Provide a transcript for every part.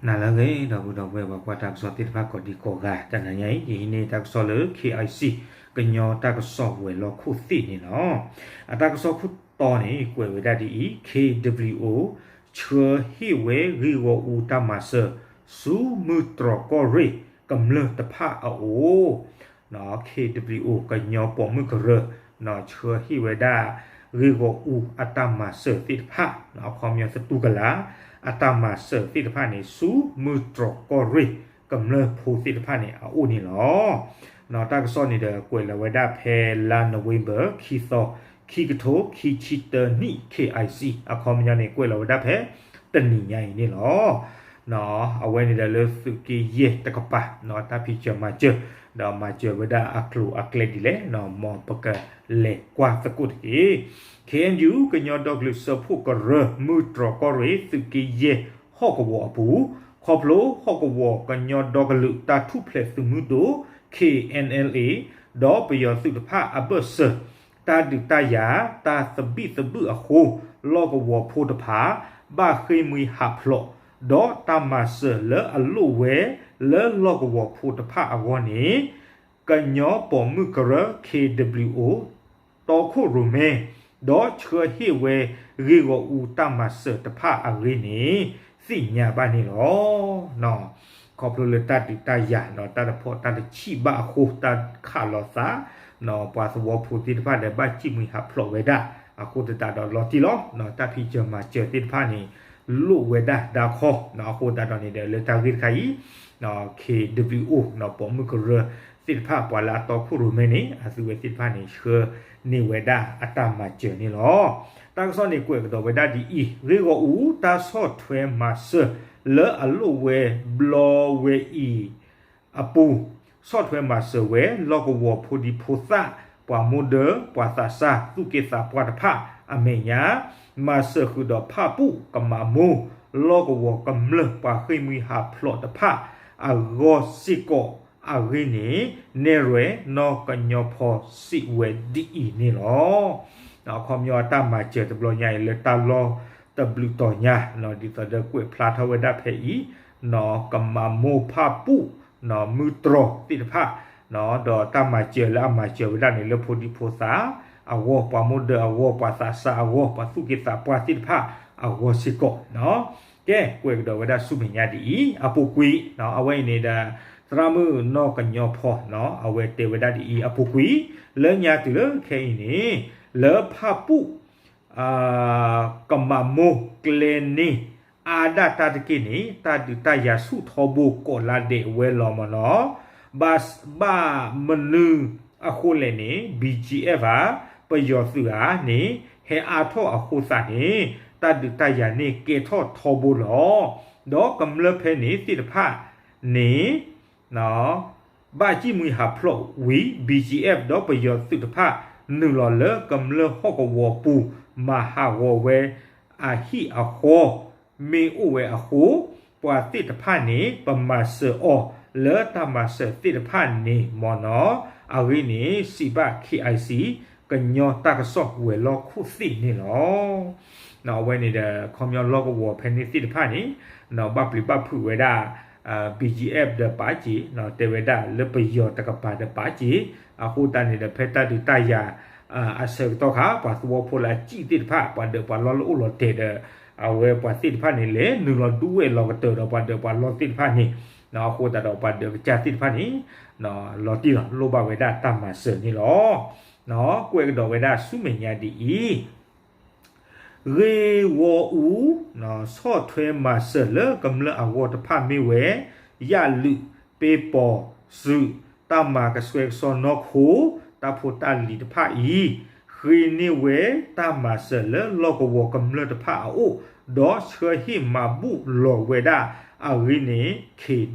နၤလၢအဂ့ၤ ဒီပုၢ်ဒီဝဲၢ် ပှၤကွၢ်တၢ်ကစီၣ်သ့ၣ်တဖၣ်ကိးဒံကိးဂၤ, တနၤညါအံၤ ယဟံးန့ၢ်တၢ်ကစီၣ်လၢ K I C ကညီတၢ်ကစီၣ်ဝဲၤလီၢ်ခိၣ်သ့ၣ်န့ၣ်လီၤ. အတၢ်ကစီၣ်ခိၣ်တီန့ၣ် ကွဲးဝဲဒၣ်ဒ်အံၤ, K W O ဆှၢဟ့ၣ်ဝဲဂ့ၢ်ဂီၢ်အူတၢ်မၤစၢၤ ဆူမုၢ်တြီၢ်ကီၢ်ရ့ၣ်ကမျၢၢ်တဖၣ်အအိၣ် K W O ကညီပိာ်မုၣ်ကရၢ ဆှၢဟ့ၣ်ဝဲဒၣ် ဂ့ၢ်ဂီၢ်အူအတၢ်မၤစၢၤသ့ၣ်တဖၣ် အခီပညီသတူၢ်ကလာ် အတၢ်မၤစၢၤသ့ၣ်တဖၣ်န့ၣ် ဆူမုၢ်တြီၢ်ကီၢ်ရ့ၣ်ကမျၢၢ်ဖိသ့ၣ်တဖၣ်န့ၣ် အအိၣ်န့ၣ်လီၤ. တၢ်ကစီၣ်န့ၣ်ဒီး ကွဲးလီၤဝဲဒၣ်ဖဲလါ November ခံသီ ခံကထိခံဆံတၢနံၣ် K I C အခီပညီန့ၣ် ကွဲးလီၤဝဲဒၣ်ဖဲတနံၤညါအံၤန့ၣ်လီၤ. အဝဲန့ၣ်ဒီးလၢသုးက့ယဲၢ်တကပၤ တၢ်ဖံးစၢၤမၤစၢၤ ဒီးမၤစၢၤဝဲဒၣ်အကျိၤအကျဲဒ်လဲၣ် မ်ပကလဲၤကွၢ်သကိးတက့ၢ်. K N U ကညီဒီကလုာ်စၢဖှိၣ်ကရၢ မုၢ်တြီၢ်ကီၢ်ရ့ၣ် သုးက့ယဲၢ်ဟီၣ်ကဝီၤအပူၤ ခီဖျိဟီၣ်ကဝီၤကညီဒီကလုာ်တၢ်ထူၣ်ဖျဲးသုးမုၢ်ဒိၣ် K N L A ဒီးပယီၤသုးတဖၣ်အဘၢၣ်စၢၤ တၢ်ဒုးတၢ်ယၤ တၢ်သဘံၣ်သဘုၣ်အဃိ လီၢ်ကဝီၤဖိတဖၣ် ဘၣ်ဃ့ၢ်မှံဟးဖျိး ဒီးတၢ်မၤစၢၤလၢအလိၣ်ဝဲလၢလီၢ်ကဝီၤဖိတဖၣ်အဂီၢ်န့ၣ် ကညီပိာ်မုၣ်ကရၢ K W O တီခိၣ်ရိၣ်မဲ ဒီးဆှၢဟ့ၣ်ဝဲဂ့ၢ်ဂီၢ်အူတၢ်မၤစၢၤတဖၣ်အဂ့ၢ်န့ၣ် သ့ၣ်ညါဘၣ်န့ၣ်လီၤ. ခီဖျိလၢတၢ်ဒုးတၢ်ယၤ တၢ်တဖီၣ်တၢ်တဆံၣ်ဘၣ်အဃိ တၢ်ခးလိာ်သး ပှၤသဝီဖိသ့ၣ်တဖၣ်ဒီး ဘၣ်ဃ့ၢ်မှံဟးဖျိးဝဲဒၣ် အဃိသတးဒီးလီၤတံၢ်လီၤ တၢ်ဖံးစၢၤမၤစၢၤသ့ၣ်တဖၣ်န့ၣ် လိၣ်ဝဲဒၣ်ဒါခီ အဃိသတးဒီးန့ၣ်ဒီး လၢတၢ်ဂ့ၢ်တခါအံၤ K W O ပိာ်မုၣ်ကရၢသ့ၣ်တဖၣ် ပှၤလၢအတီခိၣ်ရိၣ်မဲန့ၣ် အသုဝဲသ့ၣ်တဖၣ်န့ၣ် ဆှၢန့ၢ်ဝဲဒၣ်အတၢ်မၤစၢၤန့ၣ်လီၤ. တၢ်ကစီၣ်န့ၣ် ကွဲးကဒီးဝဲဒၣ်ဒ်အံၤ, ဂ့ၢ်ဂီၢ်အူတၢ်ဆီၣ်ထွဲမၤစၢၤလၢအလိၣ်ဝဲဘျီဝဲအံၤ အပူၤ ဆီၣ်ထွဲမၤစၢၤဝဲ လီၢ်ကဝီၤဖိဒံဖိသၣ် ပှၤမိၢ်ဒၢ ပှၤသးစၢ် သူၣ်က့သးပှၢ်တဖၣ်အမဲာ်ညါ မၤစၢၤဃုာ်ဒီးဖၣ်ပူၣ်ကမးမိၢ် လီၢ်ကဝီၤကမျၢၢ်ပှၤဃ့ၢ်မှံဟးဖျိးတဖၣ်အဂီၢ်စ့ၢ်ကီးအဂ့ၢ်န့ၣ် နဲၣ်ရွဲၣ်နီၢ်ကညီဖီစံးဝဲဒ်အံၤန့ၣ်လီၤ. အခီပညီအတၢ်မၤစၢၤတဘျီညါအံၤ လၢတၢ်လီၢ်တဘျုးတီၤညါ ဒ်သိးဒီးကွဲးဖျါထီၣ်ဝဲဒၣ်ဖဲအံၤ ကမးမိၢ်ဖၣ်ပူၣ် မုၢ်တြီၢ်သ့ၣ်တဖၣ် ဒီးတၢ်မၤစၢၤလၢအမၤစၢၤဝဲဒၣ်န့ၣ် လၢဖိဒံဖိသၣ်အဂီၢ် ပှၤမိၢ်ဒၢအဂီၢ် ပှၤသးစၢ်အဂီၢ် ပှၤသူၣ်က့သးပှၢ်သ့ၣ်တဖၣ်အဂီၢ်စ့ၢ်ကီး ကဲ ကွဲးကဒီးဝဲဒၣ်ဆူမဲာ်ညါဒ်အံၤ အပူၤကွံာ် အဝဲအံၤန့ၣ်ဒီး သရၣ်မုၣ်နီၢ်ကညီဖီ အဝဲတဲဝဲဒၣ်ဒ်အံၤ အပူၤကွံာ် လၢညါတုၤလၢခဲအံၤန့ၣ် လၢဖၣ်ပူၣ် ကမးမိၢ်ကျဲန့ၣ် အါဒၣ်တၢ်တက့ၢ်န့ၣ် တၢ်ဒုးတၢ်ယၤဆူၣ်ထီဘိကိးလါဒဲးဝဲလီၤမ့ၢ်နီၤ, ဘၣ်မနုၤအဃိလဲၣ်န့ၣ် B G F ဧါ ပယီၤသုးဧါန့ၣ် ဟဲအါထီၣ်အဃိသတးန့ၣ် တၢ်ဒုးတၢ်ယၤန့ၣ်ကဲထီၣ်ထီဘိလီၤ. ဒီးကမျၢၢ်ဖဲန့ၣ်သ့ၣ်တဖၣ်န့ၣ် ဘၣ်ဃ့ၢ်မှံဟးဖျိးဝံၤ B G F ဒီးပယီၤသုးတဖၣ် နုာ်လီၤလၢကမျၢၢ်ဟီၣ်ကဝီၤပူၤ မၤဟးဂီၤဝဲအဟံၣ်အဃီ မ့ၢ်အိၣ်ဝဲအဃိ ပှၤသ့ၣ်တဖၣ်န့ၣ် ပမၤစၢၤအီၤလၢတၢ်မၤစၢၤသ့ၣ်တဖၣ်န့ၣ်မ့ၢ်နီၤ, အဂ့ၢ်န့ၣ် စံးဘၣ် K I C ကညီတၢ်ကစီၣ်ဝဲၤလီၢ်ခိၣ်သ့ၣ်န့ၣ်လီၤ. အဝဲန့ၣ်ဒီး ခီပညီလီၢ်ကဝီၤဖဲန့ၣ်သ့ၣ်တဖၣ်န့ၣ် ဘၣ်ပျံၤဘၣ်ဖုးဝဲဒၣ် B G F ဒီးပာ်စ့ၤ တဲဝဲဒၣ်လၢပယီၤတကပၤဒီးပာ်စ့ၤ, အဃိသတးန့ၣ်ဒီး ဖဲတၢ်ဒုးတၢ်ယၤအဆၢကတီၢ်ခါ ပှၤသဝီဖိလၢအစံၣ်သ့ၣ်တဖၣ် ပှၤဒၢးပှၤလီၢ်လၢအိၣ်လီၤတဲာ်ဒီး အဝဲပှၤသ့ၣ်တဖၣ်န့ၣ် လဲၤနုာ်လီၤဒုးဝဲၢ်လီၤကတၢၢ်ဒီးပှၤဒၢးပှၤလီၢ်သ့ၣ်တဖၣ်န့ၣ်, အဃိသတးဒီးပှၤဒၢးကစၢ်သ့ၣ်တဖၣ်န့ၣ် လီၤတံၢ်လီၤ လိၣ်ဘၣ်ဝဲဒၣ်တၢ်မၤစၢၤန့ၣ်လီၤ. ကွဲးကဒီးဝဲဒၣ်ဆူမဲာ်ညါဒ်အံၤ ဂ့ၢ်ဂီၢ်အူ ဆီၣ်ထွဲမၤစၢၤလၢကမျၢၢ်အဂီၢ်တဖၣ်မ့ၢ်ဝဲ ယၣ်လုး ပ့ပီၤ စုး တၢ်မၤကဆှဲကဆှီနီၢ်ခိ တၢ်ဖိတၢ်လံၤတဖၣ်အံၤ ဃ့န့ၢ်ဝဲတၢ်မၤစၢၤလၢလီၢ်ကဝီၤကမျၢၢ်တဖၣ်အအိၣ် ဒီးဆှၢဟ့ၣ်မၤဘူၣ်လီၤဝဲဒၣ်အဂ့ၢ်န့ၣ် K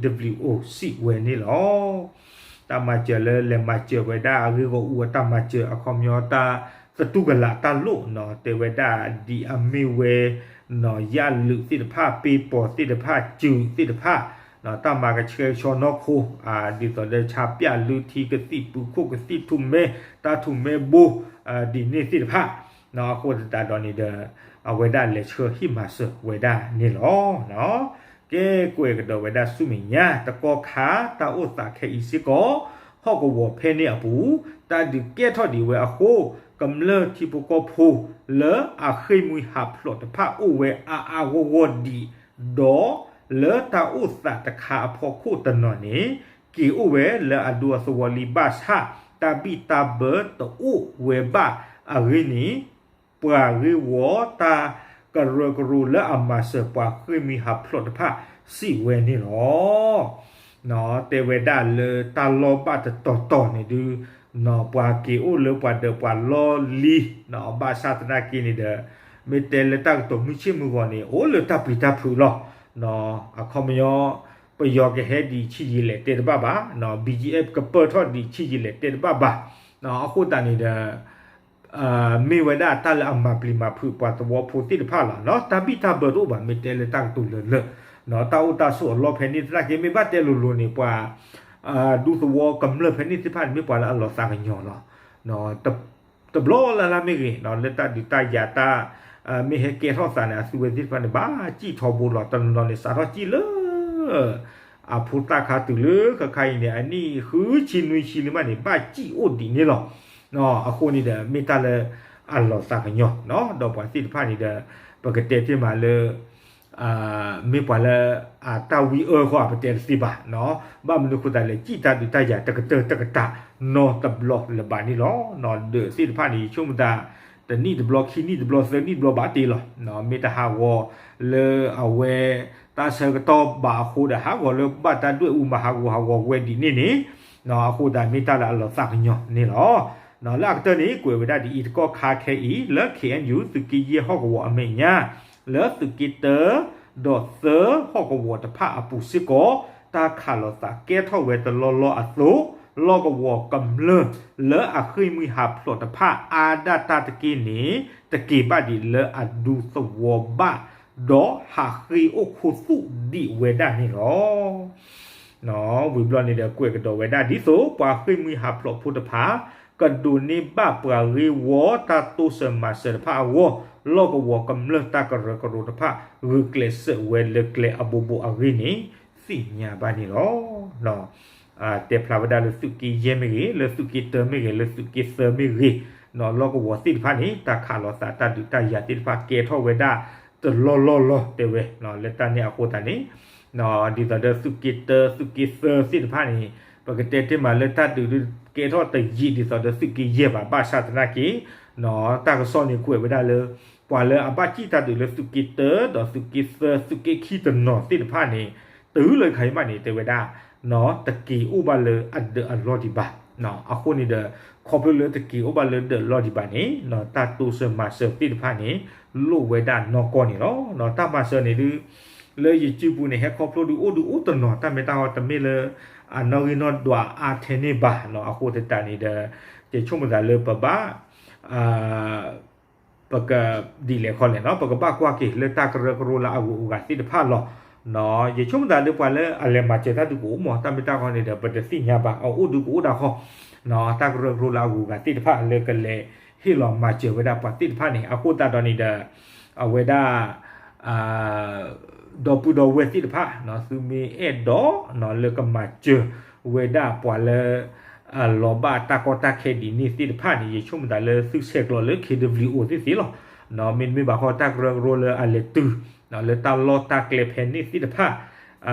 W O စံးဝဲန့ၣ်လီၤ. တၢ်မၤစၢၤလၢလဲၤမၤစၢၤဝဲဒၣ်အဂ့ၢ်ဂီၢ်အူအတၢ်မၤစၢၤ အခီပညီတၢ်သတူၢ်ကလာ်တၢ်လိၣ်နီၤ တဲဝဲဒၣ်ဒ်အမ့ၢ်ဝဲ ယၣ်လုးသ့ၣ်တဖၣ် ပ့ပီၤသ့ၣ်တဖၣ် စုးသ့ၣ်တဖၣ် တၢ်မၤကဆှဲကဆှီနီၢ်ခိ ဒ်သိးဒီးဆါပၠၣ်လုထံကသံၣ်ပူၤခိၣ်ကသံၣ်ထူၣ်မဲ တၢ်ထူၣ်မဲဘိ ဒ်န့ၣ်သ့ၣ်တဖၣ် အဃိသတးဒီးန့ၣ်ဒီး အဝဲဒၣ်လဲၤဆှၢဟ့ၣ်မၤစၢၤဝဲဒၣ်န့ၣ်လီၤ. ကဲကွဲးကဒီးဝဲဒၣ်ဆူမဲာ်ညါ တကီၢ်ခါတၢ်အိၣ်သးခဲအံၤစ့ၢ်ကီး ဟီၣ်ကဝီၤဖဲန့ၣ်အပူၤ တၢ်ဒုးကဲထီၣ်ဒံးဝဲအဃိ ကမျၢၢ်ထံဖိကီၢ်ဖိလၢအဃ့ၢ်မှံဟးဖျိးတဖၣ်အိၣ်ဝဲအါအါဂီၢ်ဂီၢ်ဒံး ဒီးလၢတၢ်အိၣ်သးတခါအဖီခိၣ်တနီၤန့ၣ် က့ၤအိၣ်ဝဲလၢအဒူအသဝီလံဘၣ်ဆၣ် တၢ်ဘံၣ်တၢ်ဘၢတအိၣ်ဝဲဘၣ်အဂ့ၢ်န့ၣ် ပှၤဂ့ၢ်ဝီတၢ်ကရၢကရိလၢအမၤစၢၤပှၤဃ့ၢ်မှံဟးဖျိးတဖၣ်စံးဝဲန့ၣ်လီၤ. တဲဝဲဒၣ်လၢတၢ်လီၢ်ဘၣ်တတီၤတီၤန့ၣ်ဒုး ပှၤက့ၤအိၣ်လၢပှၤဒၢးပှၤလီၢ်လံ ဘၣ်ဆၣ်သနာ်က့န့ၣ်ဒီး မ့ၢ်တဲလၢတၢ်ကတိၤမုၢ်ဆ့ၣ်မုၢ်ဂီၤန့ၣ် အိၣ်လၢတၢ်ပျံၤတၢ်ဖုးလီၤ. အခီပညီ ပယီၤကဟဲဒံးဆံးယံာ်လဲၣ်တဲတဘၣ်ဘၣ်, ဘံၣ်ကၠံအ့ ကပၢၢ်ထီၣ်ဒံးဆံးယံာ်လဲၣ်တဲတဘၣ်ဘၣ်. အဃိသတးန့ၣ်ဒီး မ့ၢ်ဝဲဒၣ်တၢ်လၢအမၤပျံၤမၤဖုးပှၤသဝီဖိသ့ၣ်တဖၣ်လီၤ. တၢ်ဘံၣ်တၢ်ဘၢတအိၣ်ဘၣ် မ့ၢ်တဲလၢတၢ်ကတိၤလၢာ်လၢာ်, တၢ်အိၣ်တၢ်ဆိးအလီၢ်ဖဲန့ၣ်သနာ်က့ မ့ၢ်ဘၣ်တဲလိၤလိၤန့ၣ် ပှၤဒူသဝီကမျၢၢ်ဖဲန့ၣ်သ့ၣ်တဖၣ်န့ၣ် မ့ၢ်ပှၤလၢအလီၤသးကညီၤလီၤ. တဘျီလၢ်လၢ်မ့ၢ်ဂ့ၤ လၢတၢ်ဒုးတၢ်ယၤတၢ် မ့ၢ်ဟဲကဲထီၣ်သးန့ၣ် အသုဝဲသ့ၣ်တဖၣ်န့ၣ် ဘၣ်စံၣ်ထီဘိလီၤ. တနီၤနီၤန့ၣ် စးထီၣ်စံၣ်လၢ အဖိသၣ်ခါတုၤလၢခဲခါအံၤန့ၣ် အနံၣ်ဃုဆံနွံဆံလံမးန့ၣ် ဘၣ်စံၣ်အိၣ်ဒံးန့ၣ်လီၤ. အဃိန့ၣ်ဒီး မ့ၢ်တၢ်လၢအလီၤသးကညီၤ ဒီးပှၤသ့ၣ်တဖၣ်န့ၣ်ဒီး ပကတဲတ့ၢ်မးလၢ မ့ၢ်ပှၤလၢအတၢ်ဝံအၢဃီ ပတဲတသ့ဘၣ်, ဘၣ်မနုၤအဃိသတးလဲၣ် စံၣ်တၢ်ဒုးတၢ်ယၤတကတၢၢ်တကတၢၢ်နီတဘျီလၢၤဘၣ်န့ၣ်လီၤ. ဒၢးသ့ၣ်တဖၣ်န့ၣ် ယဆိကမိၣ်သး တနံၣ်တဘျီ ခံနံၣ်တဘျီ သၢနံၣ်တဘျီဘၣ်တ့ၢ်လီၤ. မ့ၢ်တဟးဂီၤလၢအဝဲ တၢ်ဆၢကတီၢ်ဘၣ်အဃိဒီး ဟးဂီၤလၢဘၣ်တၢ်ဒွဲၣ်အူမၤဟးဂီၤဟးဂီၤဝဲဒ်န့ၣ်န့ၣ် အဃိသတးမ့ၢ်တၢ်လၢအလီၤသးကညီၤန့ၣ်လီၤ. လၢအကတၢၢ်န့ၣ် ကွဲးဝဲဒၣ်ဒ်အံၤ တကီၢ်ခါခဲအံၤ လၢ ခ့ၣ်အဲၣ်ယူၣ် သုးက့ယဲၢ်ဟီၣ်ကဝီၤအမဲာ်ညါ လၢသုးက့တၢ ဒီးသၢဟီၣ်ကဝီၤတဖၣ်အပူၤစ့ၢ်ကီး တၢ်ခးလိာ်သးကဲထီၣ်ဝဲတလီၢ်လီၢ်အသိး လီၢ်ကဝီၤကမျၢၢ်လၢအဃ့ၢ်မှံဟးဖျိးတဖၣ်အါဒၣ်တၢ်တက့ၢ်န့ၣ် တက့ၤဘၣ်ဒံးလၢအဒူသဝီဘၣ် ဒီးဟးဃ့ၢ်အိၣ်ခူသူၣ်ဒံးဝဲဒၣ်န့ၣ်လီၤ. ဝံၤဘျီန့ၣ်ဒီး ကွဲးကဒီးဝဲဒၣ်ဒ်သိး ပှၤဃ့ၢ်မှံဟးဖျိးဖိတဖၣ် ကဒိးန့ၢ်ဘၣ်ပှၤဂ့ၢ်ဝီတၢ်တိစၢၤမၤစၢၤတဖၣ်အဂီၢ် လီၢ်ကဝီၤကမျၢၢ်တၢ်ကရၢကရိတဖၣ် ဂုာ်ကျဲးစၢးဝဲလၢကျဲအဘိဘိအဂ့ၢ်န့ၣ် သ့ၣ်ညါဘၣ်န့ၣ်လီၤ. တဲဖျါဝဲဒၣ်လၢသုးက့ယဲၢ်မ့ၢ်ဂ့ၤ, လၢသုးက့တၢမ့ၢ်ဂ့ၤ, လၢသုးက့သၢမ့ၢ်ဂ့ၤ, လီၢ်ကဝီၤသ့ၣ်တဖၣ်န့ၣ် တၢ်ခးလိာ်သးတၢ်ဒုးတၢ်ယၤသ့ၣ်တဖၣ်ကဲထီၣ်ဝဲဒၣ်တလီၢ်လီၢ်လီၤ တဲဝဲ လၢတၢ်န့ၣ်အဃိသတးန့ၣ် ဒ်သိးဒီးသုးက့တၢ သုးက့သၢသ့ၣ်တဖၣ်န့ၣ် ပကတဲတ့ၢ်မးလၢတၢ်ဒုးဒုးကဲထီၣ်တယံာ်ဒ်သိးဒီးသုးက့ယဲၢ်ဘၣ် ဘၣ်ဆၣ်သနာ်က့ တၢ်ကစီၣ်န့ၣ်ကွဲးဝဲဒၣ်လၢ ပှၤလၢအဘၣ်စံၣ်တၢ်ဒုးလၢသုးက့တၢ ဒီးသုးက့သၢ သုးက့ခံတနီၤသ့ၣ်တဖၣ်န့ၣ် တုၤလၢခါအံၤမးန့ၣ် တဲဝဲဒၣ် တက့ၤအိၣ်ဘၣ်လၢအဒၢးအလီၢ်ဒံးဘၣ်. အဃိန့ၣ်ဒီး ခီဖျိလၢတက့ၤအိၣ်ဘၣ်လၢဒၢးလီၢ်ဒံးဘၣ်န့ၣ် တၢ်တိစၢၤမၤစၢၤသ့ၣ်တဖၣ်န့ၣ် လိၣ်ဝဲဒၣ်နီၢ်ကီၢ်န့ၣ်လီၤ. တၢ်မၤစၢၤန့ၣ်ဒုး လၢယစုပူၤန့ၣ် ဟဲခီဖျိဒုးအိၣ်ဒုးအိၣ်တနီၤ တၢ်မ့ၢ်တၢ်ဂီၤတမ့ၢ်လၢ အနီၣ်ဂံၢ်နီၣ်ဒွးအါထဲန့ၣ်ဘၣ်. အဃိသတးန့ၣ်ဒီး ယဆိကမိၣ်သးလၢပဘၣ် ပကဒ်လဲၣ်ခီလဲၣ်နီၤ ပကဘၣ်ကွၢ်က့ၤလၢတၢ်ကရၢကရိလၢအဂုၤအဂၤသ့ၣ်တဖၣ်လီၤ. ယဆိကမိၣ်သးလၢပှၤလၢအလဲၤမၤစၢၤတၢ်ဒုးကအိၣ်မး တၢ်မ့ၢ်တၢ်ဂီၤန့ၣ်ဒီး ပတသ့ၣ်ညါဘၣ် အအိၣ်ဒုးကအိၣ်ဒၣ်ဃီ တၢ်ကရၢကရိလၢအဂုၤအဂၤသ့ၣ်တဖၣ်လၢကလဲၤဟ့ၣ်လီၤမၤစၢၤဝဲဒၣ်ပှၤသ့ၣ်တဖၣ်န့ၣ် အဃိသတးဒီးန့ၣ်ဒီး အဝဲဒၣ် ဒီပုၢ်ဒီဝဲၢ်သ့ၣ်တဖၣ် သုမ့ၢ်အဲၣ်ဒိးလၢကမၤစၢၤဝဲဒၣ်ပှၤလၢ လီၤဘၣ်တၢ်ကီတၢ်ခဲဒ်န့ၣ်သ့ၣ်တဖၣ်န့ၣ် ယဆိကမိၣ်သးလၢသုဆဲးကျိးလၢ ခ့ဒဘလံၣ်အိၣ် သ့ၣ်သ့ၣ်လီၤ. မ့တမ့ၢ်ဘၣ်ဃီတၢ်ကရၢကရိလၢအလဲၤတုၤ လၢတၢ်လီၢ်တၢ်ကျဲဖဲန့ၣ်သ့ၣ်တဖၣ်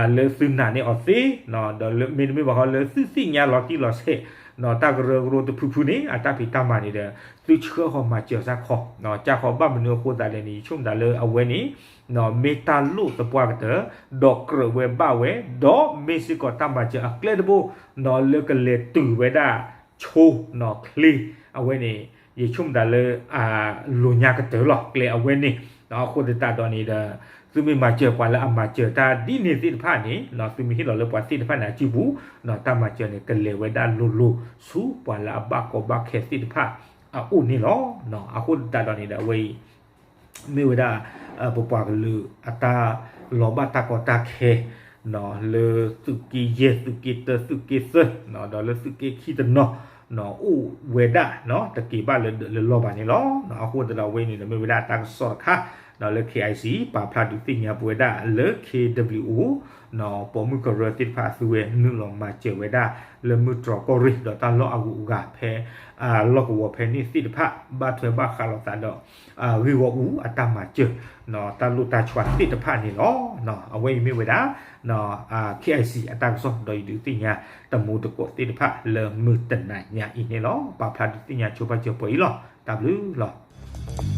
လၢသုနာ်န့ၢ်အီၤသ့ ဒီးမ့တမ့ၢ်ဘၣ်ဃီလၢသုသ့ၣ်ညါလီၤတံၢ်လီၤဆဲး တၢ်ကရၢကရိတဖုဖုန့ၣ် အတၢ်ဖံးတၢ်မၤန့ၣ်ဒီး သုဆှၢဃီၤမၤစၢၤစၢ်ခီ ကၢ်ခီဘၣ်မနုၤအဃိသတးလဲၣ်န့ၣ် ယဆိကမိၣ်သးလၢအဝဲန့ၣ် မ့ၢ်တၢ်လိၣ်သပှၢ်ကတၢၢ် ဒီးကြၢးဝဲဘၣ်ဝဲ ဒီးမ့ၢ်စ့ၢ်ကီးတၢ်မၤစၢၤအကျဲတဘိ လၢကလဲၤတုၤဝဲဒၣ်ဆိ ချ့ အဝဲန့ၣ် ယဆိကမိၣ်သးလၢအလိၤညါကတၢၢ်လီၤ ကျဲအဝဲန့ၣ်. အဃိသတးဒီးန့ၣ်ဒီး သုမ့ၢ်မၤစၢၤပှၤလၢအမၤစၢၤတၢ်ဒ်န့ၣ်သ့ၣ်တဖၣ်န့ၣ် သုမ့ၢ်ဟ့ၣ်လီၤလၢပှၤသ့ၣ်တဖၣ်န့ၣ်အစုပူၤ တၢ်မၤစၢၤန့ၣ် ကလဲၤဝဲဒၣ်လိၤလိၤဆူပှၤလၢအဘၣ်ကီဘၣ်ခဲသ့ၣ်တဖၣ်အအိၣ်န့ၣ်လီၤ. အဃိသတးဒီးန့ၣ်ဒီး အဝဲအံၤ မ့ၢ်ဝဲဒၣ် ပပှၤကလုာ်အတၢ်လီၤဘၣ်တၢ်ကီတၢ်ခဲ လၢသုးက့ယဲၢ် သုးက့တၢ သုးက့သၢ ဒီးလၢသုးက့ခံတနီၤ အိၣ်ဝဲဒၣ် တက့ၤဘၣ်လၢဒၢးလၢလီၢ်ဘၣ်န့ၣ်လီၤ. အဃိသတးဒီးအဝဲန့ၣ်ဒီး မ့ၢ်ဝဲဒၣ်တၢ်ကစီၣ်တခါ ဒီးလၢ KIC ပာ်ဖျါဒုးသ့ၣ်ညါပဝဲဒၣ်လၢ KWO ပိာ်မုၣ်ကရၢသ့ၣ်တဖၣ်အသုဝဲနုာ်လီၤမၤစၢၤဝဲဒၣ် လၢမုၢ်တြီၤကီၢ်ရ့ၣ် ဒီးတၢ်လီၢ်အဂုၤအဂၤဖဲ လီၢ်ကဝီၤဖဲန့ၣ်သ့ၣ်တဖၣ် ဘၣ်ထွဲဘၣ်ဃးလိာ်သးဒီး ဂ့ၢ်ဂီၢ်အူအတၢ်မၤစၢၤ တၢ်လိၣ်တၢ်ဆှးသ့ၣ်တဖၣ်န့ၣ်လီၤ. အဝဲအံၤမ့ၢ်ဝဲဒၣ် KIC အတၢ်ကစီၣ် ဒီးယဒုးသ့ၣ်ညါတမူတကိးသ့ၣ်တဖၣ်လၢမုၢ်တနၤညါအံၤန့ၣ်လီၤ. ပာ်ဖျါဒုးသ့ၣ်ညါဆိပာ်စၢၤပှဲၤအံၤလီၤ. တၢ်ဘျုးလီၤ.